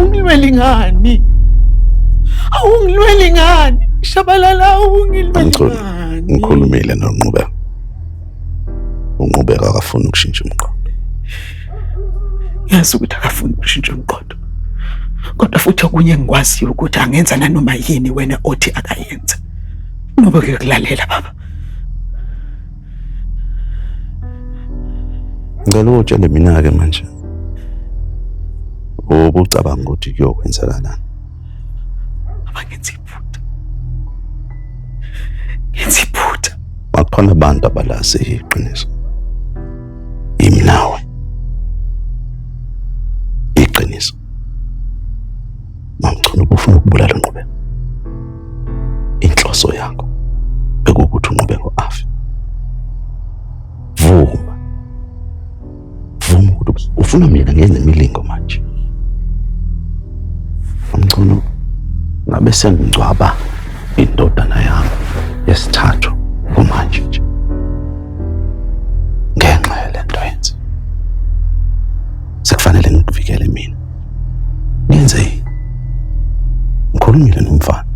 Awungilweli ngani? Awungilweli ngani? Shabalala, awungilweli Angicoli. ngani? Ngikhulumile noNqubeko. UNqubeko akafuni ukushintsha umqondo. Ngiyazi ukuthi akafuni ukushintsha umqondo. Kodwa futhi okunye engikwaziyo ukuthi angenza nanoma yini wena othi akayenze. Ngoba kuyokulalela baba. Ngicela utshele mina-ke manje. Ubucabanga ukuthi kuyokwenzakalani? Baba ngenza iphutha. Ngenza iphutha. Bakhona abantu abalazi iqiniso. Yimi nawe. Iqiniso. Mamchunu ubufuna ukubulala uNqubeko. Inhloso yakho bekuwukuthi uNqubeko afe. Vuma. Vuma ukuthi ufuna mina ngenze imilingo manje. Mamchunu ngabe sengingcwaba indodana yami yesithathu kumanje nje. Ngenxa yalento yenze. Sekufanele ngikuvikele mina. Ngenze yini? Ngikhulumile nomfana.